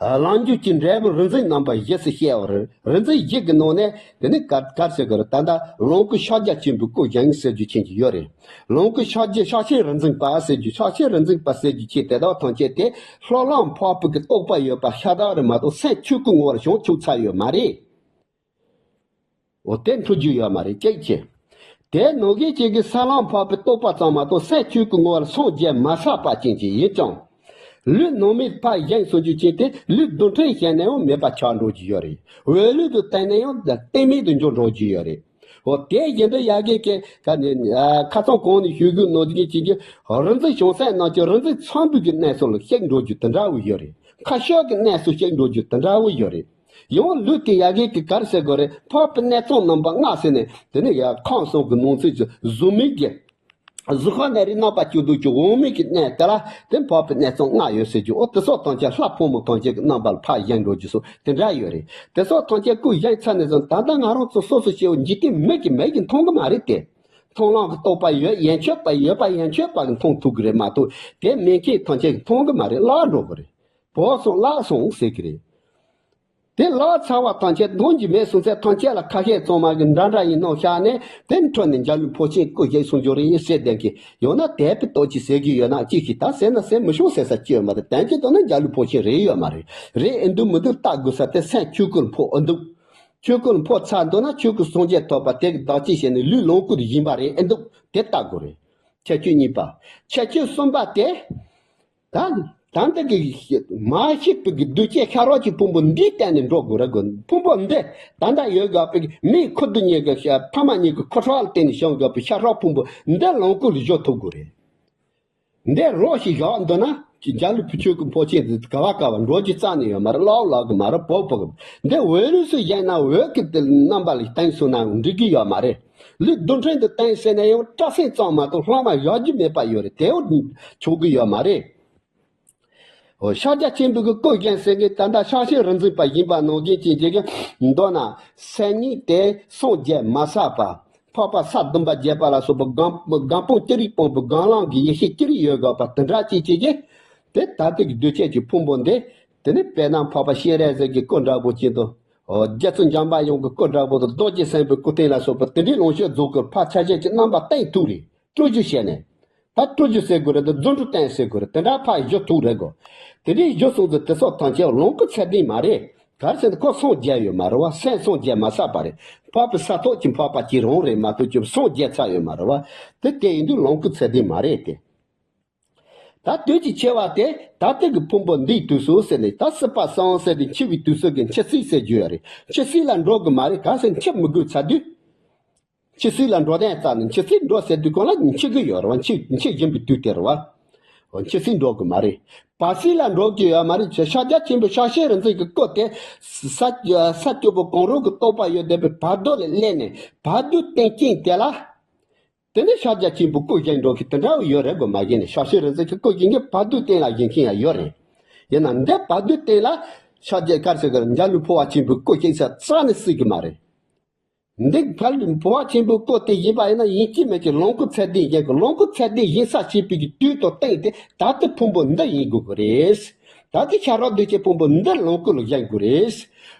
ལམ་རྒྱུད་ཀྱི་འབྲས་བུ་རིག་འཛིན་རྣམ་པ་བཞི་ཟེར་བཤད་པ་རེད། རིག་འཛིན་བཞི་གི་ནང་ནས་དེ་ནི་ག་ག་ཟེར་གི་རེད། ད་ལྟ་ལོངས་སྐུ་ཕྱག་རྒྱ་ཆེན་པོའི་སྐུ་བཞེངས་ཟེར་རྒྱུ་ཅན་གྱི་ཡོད་རེད། ལོངས་སྐུ་ཕྱག་རྒྱ་ཕྱག་ཆེན་རིག་འཛིན་པ་ཟེར་རྒྱུ། ཕྱག་ཆེན་རིག་འཛིན་པ་ཟེར་རྒྱུ་ཅན་དེ་དག་ཐམས་ཅད་དེ་ལྷ་ལམ་འཕགས་པའི་གི་རྟོགས་པ་ཡོད་པ་ཤ་སྟག་རེད་མ་གཏོགས་སེམས་ཆོས་སྐུ་ངོ་བོར་བྱང་ཆུབ་ཚར་ཡོད་མ་རེད། འོ་དེ་འཕྲོ་རྒྱུ་ཡོད་མ་རེད། གཅིག་བྱས། དེ་ནང་བཞིན་གཅིག་གི་ས་ལམ་འཕགས་པའི་རྟོགས་པ་ཙམ་མ་གཏོགས་སེམས་ཆོས་ཀྱི་ངོ་བོར་སངས་རྒྱས་མ་ཚར་བ་ཅན་ཅིག་ཡིན་ཀྱང་། ལུས་ནང་མིར་ཕར་བཞེངས་སོང་རྒྱུ་ཅན་དེ་ལུས་རྡུལ་ཕྲན་བཞིན་ནས་ཡང་མེད་པ་ཆགས་འགྲོ་རྒྱུ་ཡོད་རེད། འོད་ལུས་དུ་བཏང་ནས་ཡང་གཏན་མེད་དུ་འགྱུར་འགྲོ་རྒྱུ་ཡོད་རེད། འོ་དེ་བཞིན་དུ་ཡ་གི་གི་ཁ་ནས་ཁ་སང་གོང་ནས་ཞུ་རྒྱུ་ནང་བཞིན་གཅིག་གི་རིག་འཛིན་བྱང་སེམས་རྣམས་ཀྱི་རིག་འཛིན་ཚངས་པའི་གི་གནས་སུ་ལ་གཤེགས་འགྲོ་རྒྱུ་དེ་འདྲ་བོ་ཡོད་རེད། མཁའ་སྤྱོད་ཀྱི་གནས་སུ་གཤེགས་འགྲོ་རྒྱུ་དེ་འདྲ་བོ་ཡོད་རེད། ཡང་ལུས་དེ་ཡ་གི་གི་གར་ཟེར་དགོས་རེད། འཕགས་པའི་གནས་ཚང་རྣམ་པ་ལྔ་ཟེར་ནས་དེ་ནས་ཡ་ཁམས་གསུམ་གྱི་ནང་ཚན་གྱི་གཟུགས་མེད་ཀྱི། གཟུགས་ཁམས་ནས་རིགས་རྣམ་པ་བཅུ་དྲུག་གི་འོག་མིན་གྱི་གནས་དེ་ལ་དེ་འཕགས་པའི་གནས་ཚང་ལྔ་ཡོད་ཟེར་རྒྱུ། འོ་དེ་སོགས་ཐམས་ཅད་ལྷ་ཕོ་མོ་ཐམས་ཅད་ཀྱི་རྣམ་པ་ལ་ཕར་བཞེངས་འགྲོ་རྒྱུ་སོགས་དེ་འདྲ་ཡོད་རེད། དེ་སོགས་ཐམས་ཅད་སྐུ་བཞེངས་ཚར་ནས་བཟུང་ད་ལྟ་ང་རང་ཚོ་སོ་སོ་སྐྱེ་བོ་འཇིག་རྟེན་མི་གི་མིག་གིས་མཐོང་གི་མ་རེད་དེ། མཐོང་ལམ་གྱི་རྟོགས་པ་ཡོད། ཡན་ཆོད་པ་ཡོད་པ་ཡན་ཆོད་པ་གིས་མཐོང་ཐུབ་ཀྱི་རེད་མ་གཏོགས་དེ་མི་མཁས་ཐམས་ཅད་ཀྱིས་མཐོང་གི་མ་རེད། བརླག་འགྲོ་གི་རེད། བོགས་སོང་བརླག་སོང་ཟེར་གི་རེད། དེ་བརླག་ཚར་བ་ཐམས་ཅད་མཐོང་རྒྱུ་མེད་སོང་ཚེ་ཐམས་ཅད་ལ་ཁ་ཤས་གཙང་མ་གི་འདྲ་འདྲ་ཡིན་ནོ་བཞག་ནས་དེ་འཕྲོ་ནས་འཇའ་ལུས་འཕོ་ཆེན་སྐུ་བཞེངས་སོང་འཇོག་རེ་ཡིན་ཟེར་བསྡད་མཁན་ཡོད་ན། དེ་བས་ཏོག་ཅིག་ཟེར་གི་ཡོད་ན་ཅིག་ཞིག་ད་ཟེར་ན་ཟེར་མི་ཤོང་ཟེར་ས་ཅི་ཡོད་མ་རེད། དོན་གྱི་ཐོག་ན་འཇའ་ལུས་འཕོ་ཆེན་རེད་ཡོད་མ་རེད། རེད་ཨེ་འདུག་མི་འདུག་བལྟ་དགོས་ས་དེ་སེམས་ཆོས་སྐུར་འཕོ་ཨེ་འདུག་ཆོས་སྐུར་འཕོ་ཚར་འདུག་ན་ཆོས་སྐུ་སངས་རྒྱས་ཐོབ་པ་དེ་གི་བདག་གཅིག་བྱས་ནས་ལུས་ལོངས་སྐུ་དུ་བཞེངས་པ་རེད་ཨེ་འདུག་དེ་བལྟ་དགོས་རེད། ཁྱད་ཆོས་གཉིས་པ། ཁྱད་ཆོས་གསུམ་པ་དེ། ད། ད་འདི་གི་མ་ཤེས་པའི་གི་གདུལ་བྱའི་ཤ་རོགས་ཀྱི་ཕུང་པོ་འདིའི་སྟེང་ནས་འགྲོ་དགོས་རེད་གོ། ཕུང་པོ་འདི་ད་ལྟ་ཡོད་དགོས་པའི་མིའི་ཁུ་རྡུལ་གཉིས་ཀྱི་ཤ་ཕ་མ་གཉིས་ཀྱི་ཁུ་ཁྲག་ལ་བརྟེན་ནས་བྱུང་དགོས་པའི་ཤ་རོགས་ཕུང་པོ་འདི་ལོངས་སྐུ་ལ་བཞོ་ཐུབ་དགོས་རེད། འདི་རོགས་ཤིག་བཞག་འདུག་ན་འཇའ་ལུས་ཆོས་སྐུ་འཕོ་ཆེན་འདི་ག་བ་ག་བ་འགྲོ་རྒྱུ་རྩ་ནས་ཡོད་མ་རེད། ལོག་ལོག་གི་མ་རེད། བོག་བོག་གི། འདི་འོད་རིས་སུ་བཞེངས་ན་འོད་ཀྱི་རྣམ་པ་ལ་བརྟེན་སོང་ན་འགྲིག་གི་ཡོད་མ་རེད། ལུས་རྡུལ་ཕྲན་དུ་བརྟེན་ཟེར་ན་ཡང་སྐྲ་སེན་ཙམ་མ་གཏོགས་ལྷག་མ་ཡོད་རྒྱུ་མེད་པ་ཡོད་རེད། དེ་འོ་ཆོག་གི་ཡོད་མ་རེད། འོ་ཤཱཀྱ་ཆེན་པོའི་གི་སྐུ་བཞེངས་ཟེར་མཁན་ད་ལྟ་ཤཱཀྱའི་རིག་འཛིན་པ་ཡིན་པ་ནང་བཞིན་གྱི་ཅིག་གི་མདོར་ན་སེམས་ཉིད་དེ་སངས་རྒྱས་མ་བསགས་པ། འཕགས་པ་ས་བདུན་པ་རྒྱས་པ་ལ་སོགས་པ་སྒོམ་སྒོམ་སྤང་ཅི་རིགས་སྤངས་པའི་སྒོམ་ལམ་གྱི་ཡེ་ཤེས་ཅི་རིགས་ཡོད་དགོས་པ་དེ་འདྲ་ཅིག་ཅིག་གི་དེ་ད་ལྟའི་གི་གདུལ་བྱ་གི་ཕུང་པོ་འདི། དེ་ནི་དཔེར་ན་འཕགས་པ་སྤྱན་རས་གཟིགས་ཀྱི་སྐུ་འདྲ་པོ་ཅིག་དང་། འོ་རྗེ་བཙུན་འཇམ་པའི་དབྱངས་ཀྱི་སྐུ་འདྲ་པོ་དང་རྡོ་རྗེ་སེམས་དཔའི་སྐུ་རྟེན་ལ་སོགས་པ་དེ་འདྲའི་ལོངས་སྤྱོད་རྫོགས་སྐུ་ཕར་ཆ་ཤས་ཀྱི་རྣམ་པ་བསྟན་ཐུབ་རེད། སྤྲུལ་བསྒྱུར་བྱས་ནས། ད་སྤྲུལ་བསྒྱུར་ཟེར་དགོས་རེད་དང་རྫུ་འཕྲུལ་བསྟན་ཟེར་དགོས་རེད། དེ་འདྲ་ཕར་བསྒྱུར་ཐུབ་རེད་གོ། དེ་འདྲའི་བསྒྱུར་སོང་ཚེ་དེ་སོགས་ཐམས་ཅད་ལོངས་སྐུ་ཚད་ལྡན་མ་རེད། ག་རེ་ཟེར་ན་ཁོ་སངས་རྒྱས་ཡོད་མ་རེད་བ། སེམས་སངས་རྒྱས་མ་བསགས་པ་རེད། འཕགས་པའི་ས་ཐོབ་ཀྱི་འཕགས་པ་གཅིག་རང་རེད་མ་གཏོགས་ཀྱི་སངས་རྒྱས་ཚར་ཡོད་མ་རེད་བ། དེ་དེ་ཡིན་དུས་ལོངས་སྐུ་ཚད་ལྡན་མ་རེད་དེ། ད་དུས་ཀྱི་ཆེ་བ་དེ་ད་ལྟའི་གི་ཕུང་པོ་འདིའི་དུས་སུ་ཟེར་ནས་ད་སྲིད་པ་སངས་ཟེར་ཏེ་འཆི་བའི་དུས་སུ་གི་འཆི་སྲིད་ཟེར་རྒྱུ་ཡོད་རེད། འཆི་སྲིད་ལ་འགྲོ་གི་མ་རེད། ག་ཟེར་འཆི་མི་དགོས་ཚར་དུས། འཆི་སྲིད་ལ་འགྲོ་དོན་རྩ་ནས་འཆི་སྲིད་འགྲོ་ཟེར་དུས་གང་ལ་འཆི་གི་ཡོད་རེད་བ། འཆི་འཆི་བཞིན་པའི་དུས་དེ་རེད་བ། འོ་འཆི་སྲིད་འགྲོ་གི་མ་རེད། བར་སྲིད་ལ་འགྲོ་གི་ཡོད་མ་རེད། ཤཱཀྱ་ཆེན་པོ་ཤཱཀྱའི་རིག་འཛིན་གྱི་སྐུ་དེ་ས་ས་སྐྱོ་པོ་གང་རུང་གི་རྟོགས་པ་ཡོད་བསྡད་པའི་བར་དོ་ལ་སླེབས་ནས་བར་དོའི་རྟེན་ཅན་དེ་ལ། དེ་ནས་ཤཱཀྱ་ཆེན་པོའི་སྐུ་བཞེངས་འགྲོ་གི་དེ་འདྲ་བོ་ཡོད་རེད་གོ། མ་གཞི་ནས་ཤཱཀྱའི་རིག་འཛིན་གྱི་སྐུ་བཞེངས་མཁན་བར་དོའི་རྟེན་ལ་བཞེངས་མཁན་ཡང་ཡོད་རེད། ཡིན་ན་འདི་བར་དོའི་རྟེན་ལ་ཤཱཀྱའི་ག་རེ་ཟེར་གི་རེད། འཇའ་ལུས་འཕོ་བ་ཆེན་པོའི་སྐུ་བཞེངས་ས་རྩ་ནས་སྲིད་གི་མ་རེད། འདི་ཕར་འཕོ་བ་ཆེན་པོའི་སྐུ་དེ་བཞེངས་པ་ཡིན་ན་ཡིན་གཅིག་མིན་གཅིག་ལོངས་སྐུ་ཚད་ལྡན་བཞེངས་དགོས། ལོངས་སྐུ་ཚད་ལྡན་བཞེངས་ས་བྱེད་པའི་གི་དུས་དང་སྟེང་དེ་ད་ལྟའི་ཕུང་པོ་འདི་ཡིན་དགོས་ཀྱི་རེད། ད་ལྟའི་ཤ་རོགས་གདུལ་བྱའི་ཕུང་པོ་འདི་ལོངས་སྐུ་ལ་བཞེངས་དགོས་རེད།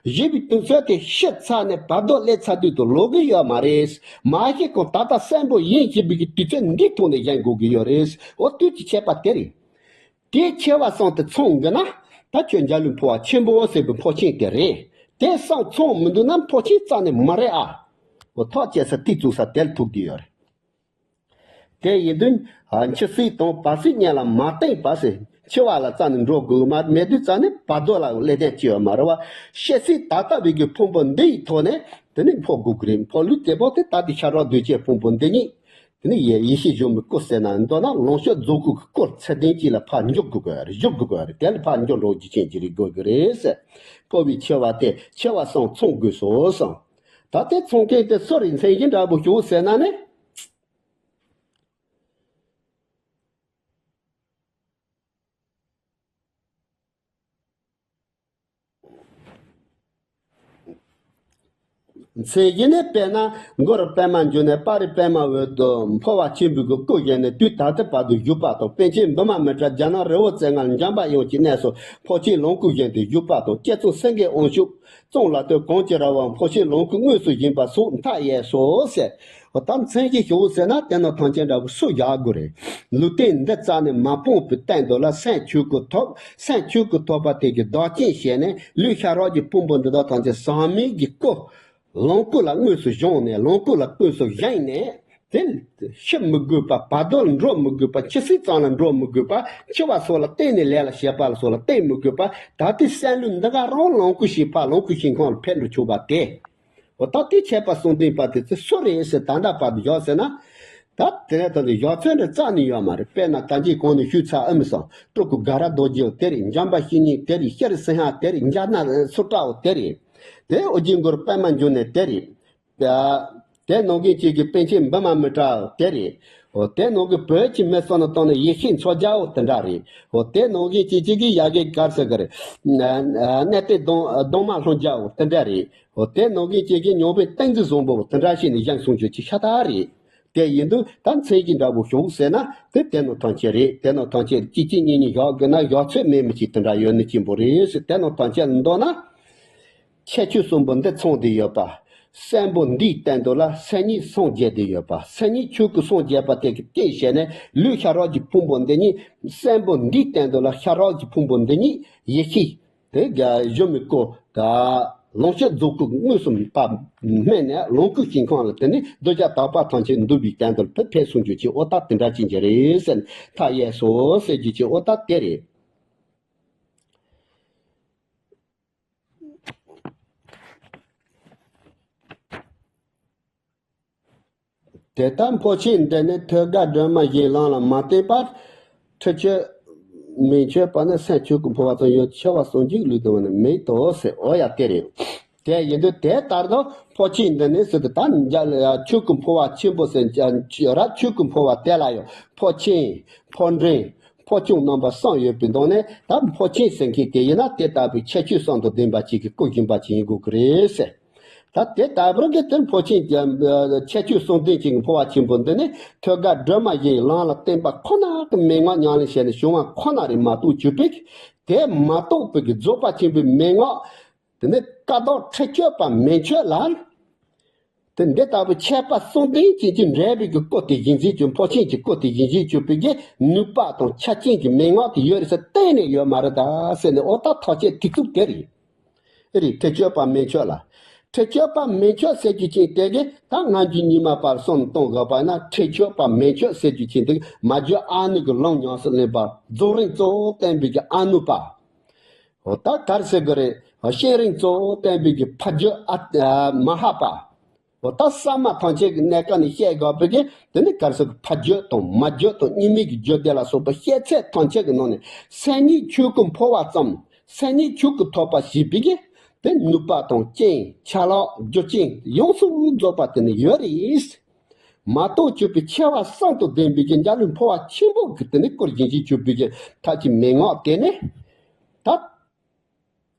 བཞེངས་པའི་དུས་ཚོད་དེ་ཤི་ཚར་ནས་བར་དོ་སླེབས་ཚར་དུས་དུ་ལོག་གི་ཡོད་མ་རེད། མ་གཞི་ཁོང་ད་ལྟ་གསོན་པོ་ཡིན་བཞིན་པའི་གི་དུས་ཚོད་འདིའི་ཐོག་ནས་བཞེངས་དགོས་ཀྱི་ཡོད་རེད། འོ་དུས་ཀྱི་ཁྱད་པར་དེ་རེད། དེའི་ཆེ་བ་གསུམ་དེ་ཚང་གི་ན། ད་ཁྱོད་འཇའ་ལུས་འཕོ་བ་ཆེན་པོ་ཟེར་བའི་འཕོ་ཆེན་དེ་རེད། དེ་གསུམ་ཚང་མི་འདུག་ན་འཕོ་ཆེན་རྩ་ནས་མ་རེད་ཨ། འོ་ཐག་བཅད་ས་དེ་བཙུགས་ས་དེར་ཐུག་གི་ཡོད་རེད། དེ་ཡིན་དུས། འཆི་སྲིད་དང་བར་སྲིད་གཉིས་ལ་མ་བརྟེན་པ་ཟེར། འཆི་བ་ལ་རྩ་ནས་འགྲོ་དགོས་མ་མེད་དུས་རྩ་ནས་བར་དོ་ལ་སླེབས་དོན་ཅི་ཡོད་མ་རེད་བ། ཤི་སྲིད་ད་ལྟ་བའི་གི་ཕུང་པོ་འདི་ཡི་ཐོག་ནས་དེ་ནས་འཕོ་དགོས་ཀྱི་རེད། འཕོ་ལུས་དེ་པོ་དེ་ད་ལྟའི་ཤ་རོགས་གདུལ་བྱའི་ཕུང་པོ་འདི་ཉིད། དེ་ནས་ཡེ་ཡེ་ཤེས་གཞོན་པའི་སྐུ་ཟེར་ན་མདོར་ན་ལོངས་སྤྱོད་རྫོགས་སྐུ་གི་སྐུ་ཚད་ལྡན་གཅིག་ལ་ཕར་འཇུག་དགོས་ཀྱི་རེད། འཇུག་དགོས་ཀྱི་རེད། དེ་ལ་ཕར་འགྱུར་འགྲོ་རྒྱུ་ཅན་གྱི་རིགས་དགོས་ཀྱི་རེད་ཟེར། འཕོ་བའི་ཆེ་བ་དེ་ཆེ་བ་གསུམ་ཚང་དགོས་སོ་གསུངས། ད་དེ་ཚང་མཁན་དེ་སུ་རེད། མཚན་གཞི་འདྲ་པོ་ཞུ་ཟེར་ན་ནི། མཚན་གཞི་ནི་དཔེར་ན་གུ་རུ་པདྨ་འབྱུང་གནས་དཔའ་རིས་པདྨ་འོད་དུ་འཕོ་བ་ཆེན་པོའི་གི་སྐུ་བཞེངས་ནས་དུས་ད་ལྟ་བར་དུ་བཞུགས་པ་དང་། པཎ་ཆེན་འབུམ་མི་ཏྲ་རྒྱ་ནག་རི་བོ་རྩེ་ལྔར་འཇམ་པའི་དབྱངས་ཀྱི་གནས་སུ་འཕོ་ཆེན་ལོངས་སྐུ་བཞེངས་ཏེ་བཞུགས་པ་དང་། སྐྱབས་མཚུངས་སེང་གེ་དབང་ཕྱུག་གཙང་ལ་སྟོད་གངས་ཀྱི་ར་བར་འཕོ་ཆེན་ལོངས་སྐུ་དངོས་སུ་བཞེངས་པ་སོགས་མཐའ་ཡས་སོ་ཟེར། འོ་ད་མཚན་གཞི་ཞུ་ཟེར་ན་དེ་ནི་ཐམས་ཅད་འདྲ་པོ་སུ་བཞག་དགོས་རེད། ལུས་རྟེན་འདི་རྩ་ནས་མ་སྤངས་པའི་སྟེང་དུ་ལ་སེམས་ཆོས་སྐུ་ཐོབ། སེམས་ཆོས་སྐུ་ཐོབ་པ་དེ་གི་བདག་རྐྱེན་བྱས་ནས་ལུས་ཤ་རོགས་ཀྱི་ཕུང་པོ་འདི་དག་ཐམས་ཅད་ཟག་མེད་ཀྱི་སྐུ། ལོངས་སྐུ་ལ་དངོས་སུ་བཞེངས་ནས་ལོངས་སྐུ་ལ་དངོས་སུ་བཞེངས་ནས། དེ་ཤི་མི་དགོས་པ། བར་དོ་ལ་འགྲོ་མི་དགོས་པ། འཆི་སྲིད་ཙམ་ལ་འགྲོ་མི་དགོས་པ། འཆི་བ་སོགས་ལ་བརྟེན་ནས་ལས་ལ་བྱེད་པ་ལ་སོགས་ལ་བརྟེན་མི་དགོས་པ། ད་ལྟའི་སེམས་ལུས་འདི་ག་རང་ལོངས་སྐུ་ཞིག་ཕར་ལོངས་སྐུ་ཞིག་ཁོང་ལ་ཕེབས་འགྲོ་ཆོག་པ་དེ། འོ་ད་དེ་ཁྱད་པར་གསུམ་ལྡན་པ་དེ་ཚོ་སུ་རེད་ཟེར་ད་ལྟ་བར་དུ་བཞག་ཟེར་ན། ད་དེ་ལས་ད་དེ་བཞག་ཚུལ་འདི་རྩ་ནས་ཡོད་མ་རེད། དཔེར་ན་ད་གིན་གོང་ནས་ཞུས་ཚར་ཨ་མི་སང་སྤྲུལ་སྐུ་དགའ་རབ་རྡོ་རྗེ་དེ་རེད། འཇམ་དཔལ་བཤེས་གཉེན་དེ་རེད། ཤྲཱི་སིང་ཧ་དེ་རེད། འཇམ་དབྱངས་སུ་ཏྲ་བོ་དེ་རེད། དེ་ཨོ་རྒྱན་གུ་རུ་པདྨ་འབྱུང་གནས་དེ་རེད། དེ་ནང་གི་གཅིག་གི་པཎ་ཆེན་བི་མ་མི་ཏྲ་དེ་རེད། འོ་དེ་ནང་གི་བོད་ཀྱི་མི་སོགས་ནས་བཏང་ནས་ཡེ་ཤེས་མཚོ་རྒྱལ་བོ་དེ་འདྲ་རེད། འོ་དེ་ནང་གི་གཅིག་གཅིག་གི་ཡ་གི་གར་ཟེར་གི་རེད། གནས་བརྟན་གདོང་གདོང་དམར་ལྷུན་རྒྱལ་བོ་དེ་འདྲ་རེད། འོ་དེ་ནང་གི་གཅིག་གི་མྱོང་བའི་ཏིང་འཛིན་བཟང་པོ་དེ་འདྲ་ཞིག་ནས་བཞེངས་སོང་རྒྱུ་ཅིག་ཤ་སྟག་རེད། དེ་ཡིན་དུས་ད་མཚན་གྱི་འདྲ་པོ་ཞོག་ཟེར་ན་དེ་དེ་ནང་ཐམས་ཅད་རེད། དེ་ནང་ཐམས་ཅད་གཅིག་གཅིག་གཉིས་གཉིས་བཞག་དགོས་ན་བཞག་ཚོད་མེད་མི་གཅིག་དེ་འདྲ་ཡོད་ནི་གཅིག་པོ་རེད་ཟེར། དེ་ནང་ཐམས་ཅད་འདོད་ན། ཁྱད་ཆོས་གསུམ་པོ་འདི་ཚང་བསྡད་ཡོད་པ། གསོན་པོ་འདིའི་སྟེང་དུ་ལ་སེམས་ཉིད་སངས་རྒྱས་བསྡད་ཡོད་པ། སེམས་ཉིད་ཆོས་སྐུ་སངས་རྒྱས་པ་དེ་གི་རྟེན་བྱས་ནས་ལུས་ཤ་རོགས་ཀྱི་ཕུང་པོ་འདི་ཉིད་གསོན་པོ་འདིའི་སྟེང་དུ་ལ་ཤ་རོགས་ཀྱི་ཕུང་པོ་འདི་ཉིད་ཡེ་ཤེས་དེ་ག་གཞོན་མི་སྐུ་ད་ལོངས་སྤྱོད་རྫོགས་སྐུ་མངོན་སུམ་པ་སྨིན་ནས་ལོངས་སྐུའི་ཞིང་ཁམས་ལ་དེ་ནི་གདུལ་བྱ་དག་པ་ཐམས་ཅད་འདུལ་བའི་སྟེང་དུ་ཕེབས་ཕེབས་གསུང་རྒྱུ་ཅིག་ཨོ་ད་དེ་འདྲ་ཅན་གྱི་རེད་ཟེར་ནས་མཐའ་ཡས་སོ་ཟེར་རྒྱུ་ཅིག་ཨོ་ད་དེ་རེད། དེ་ལྟར་འཕོ་ཆེན་འདི་ནི་ཐོད་རྒལ་སྒྲོན་མ་བཞིའི་ལམ་ལ་མ་བརྟེན་པར་ཁྲེགས་ཆོད་མན་ཆོད་པ་ནི་སེམས་ཆོས་སྐུ་འཕོ་བ་ཙམ་ཡང་འཆི་བ་གསུམ་གྱི་ལུས་དང་བ་ནི་མེད་དོ་ཟེར། འོ་ཡ་དེ་རེད། དེ་ཡིན་དུས་དེ་ལྟར་དུ་འཕོ་ཆེན་འདི་ནི་ཟེར་དུས་ད་འཇའ་ཆོས་སྐུ་འཕོ་བ་ཆེན་པོ་ཟེར་རབ་ཆོས་སྐུ་འཕོ་བ་དེ་ལ་ཡང་འཕོ་ཆེན་འཕོ་འབྲིང་འཕོ་སྐྱོང་རྣམ་པ་གསུམ་ཡོད་པའི་ནང་ནས་ད་འཕོ་ཆེན་ཟེར་མཁན་དེ་ཡིན་ན་དེ་ལྟ་བུའི་ཁྱད་ཆོས་གསུམ་དང་ལྡན་པ་ཅིག་གིས་བསྐོར་བཞིན་པ་ཅིག་ཡིན་དགོས་ཀྱི་རེད་ཟེར། ད་དེ་ལྟ་བུར་གྱི་དེར་འཕོ་ཆེན་གྱི་ཁྱད་ཆོས་གསུམ་ལྡན་ཅིག་གི་འཕོ་བ་ཆེན་པོ་འདི་ནི་ཐོད་རྒལ་སྒྲོན་མ་བཞིའི་ལམ་ལ་བརྟེན་པ་ཁོ་ན་གི་མན་ངག་ཉམས་ལེན་བྱས་ནས་བྱུང་བ་ཁོ་ན་རེད་མ་གཏོགས་གྱུར་པའི་དེ་མ་གཏོགས་པའི་གི་རྫོགས་པ་ཆེན་པོའི་མན་ངག་དེ་ནི་བཀའ་བརྡ་ཁྲེགས་ཆོད་པ་མན་ཆོད་ལ། དེ་འདི་ལྟ་བུ་ཁྱད་པར་གསུམ་ལྡན་ཅན་གྱི་འབྲེལ་བའི་གི་སྐུ་དེ་བཞིན་གཟིགས་ཀྱི་འཕོ་ཆེན་གྱི་སྐུ་དེ་བཞིན་གཟིགས་ཀྱི་པའི་གི་ནུས་པ་དང་ཆ་རྐྱེན་གྱི་མན་ངག་དེ་ཡོད་རེད་ཟེར་གཏན་ནས་ཡོད་མ་རེད་ད་ཟེར་ནས་ཨོ་ད་ཐག་བཅད་ཐིག་རྩུབ་དེ་རེད། རེད། ཁྲེགས་ཆོད་པ་མན་ཆོད་ལ། ཁྲེགས་ཆོད་པ་མན་ཆོད་ཟེར་རྒྱུ་ཅན་དེ་གི་ད་སྔ་འགྱུར་རྙིང་མ་བར་གསུམ་གཏོང་དགོས་པ་ན་ཁྲེགས་ཆོད་པ་མན་ཆོད་ཟེར་རྒྱུ་ཅན་དེ་མ་བརྗོད་ཨ་ནུ་གི་ལུང་ཉམས་སུ་ལེན་པ་རྫོགས་རིམ་གཙོ་བོ་བསྟན་པའི་གི་ཨ་ནུ་པ། འོ་ད་གར་ཟེར་གི་རེད། བཤད་རིམ་གཙོ་བོ་བསྟན་པའི་གི་ཕ་རྒྱུད་ཨ་མ་ཧ་པ། འོ་ད་ས་མ་ཐམས་ཅད་ཀྱི་གནས་སྐབས་ནས་བཤད་དགོས་པའི་གི་དེ་ནི་གར་ཟེར་གི་ཕ་རྒྱུད་དང་མ་རྒྱུད་དང་རྙིང་མའི་གི་རྒྱུད་སྡེ་ལ་སོགས་པ་བཤད་ཚད་ཐམས་ཅད་ཀྱི་ནང་ནས་སེམས་ཉིད་ཆོས་སྐུ་འཕོ་བ་ཙམ་སེམས་ཉིད་ཆོས་སྐུ་ཐོབ་པ་ཞེས་པའི་གི་དེ་ནུས་པ་དང་རྐྱེན་ཆ་ལག་རྒྱུ་རྐྱེན་ཡོངས་སུ་རྫོགས་པ་དེ་ནི་ཡོད་རེད། མ་གཏོགས་གྱུར་པའི་ཆེ་བ་གསུམ་དང་ལྡན་པའི་གི་འཇའ་ལུས་འཕོ་བ་ཆེན་པོ་གི་དེ་ནི་སྐུར་བཞེངས་ཤིང་གྱུར་པའི་གི་ཐབས་ཀྱི་མན་ངག་དེ་ནི། ད།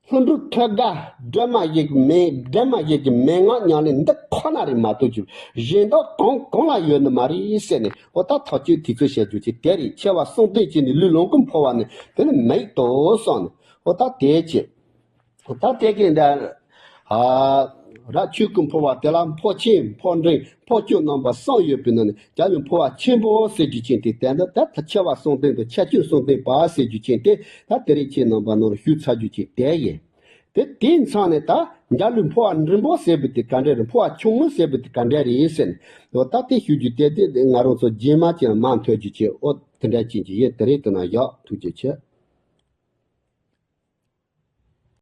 ལྷུན་གྲུབ་ཐོད་རྒལ་སྒྲོན་མ་ཞིག་མེད། སྒྲོན་མ་ཞིག་གི་མན་ངག་ཉམས་ལེན་འདི་ཁོ་ན་རེད་མ་གཏོགས་ཀྱི་གཞན་དག་གང་གང་ལ་ཡོད་ནི་མ་རེད་ཟེར་ནས་ཨོ་ད་ཐག་གཅོད་དེ་ཚོ་བྱ་རྒྱུ་ཅིག་དེ་རེད། ཆེ་བ་གསུམ་ལྡན་གྱི་ནི་ལུས་ལོངས་སྐུ་འཕོ་བ་ནི་དེ་ནི་མེད་དོ་གསུངས་ནས་ཨོ་ད་དེ་ཅི། ད་དེ་གི་འདྲ། ཨ། རབ་ཆོས་སྐུ་འཕོ་བ་དེ་ལ་འཕོ་ཆེན་འཕོ་འབྲིང་འཕོ་སྐྱོང་རྣམ་པ་གསུམ་ཡོད་པའི་ནང་ནས་རྒྱ་ལུས་འཕོ་བ་ཆེན་པོ་ཟེར་རྒྱུ་ཅན་དེ་དེ་འདི་ད་ལྟ་ཆེ་བ་གསུམ་ལྡན་དང་ཁྱད་ཆོས་གསུམ་ལྡན་པ་ཟེར་རྒྱུ་ཅན་དེ་ད་དེ་རིང་ཁྱེད་རྣམ་པ་ནང་ལ་ཞུས་ཚར་རྒྱུ་ཅན་དེ་ཡིན། དེ་དེའི་མཚམས་ནས་ད་རྒྱ་ལུས་འཕོ་བ་འབྲིང་པོ་ཟེར་བའི་དེ་ག་འདྲ་རེད། འཕོ་བ་ཆུང་ངུ་ཟེར་བའི་དེ་ག་འདྲ་རེད་ཟེར་ནས་ད་དེ་ཞུ་རྒྱུ་དེ་དེ་ང་རང་ཚོ་རྗེས་མ་ཅན་མ་མཐོང་རྒྱུ་ཅན་ཨོ་དེ་འདྲ་ཅན་གྱི་ཡིན། དེ་རིང་དེ་ན་བཞག་ཐུགས་རྗེ་ཆེ།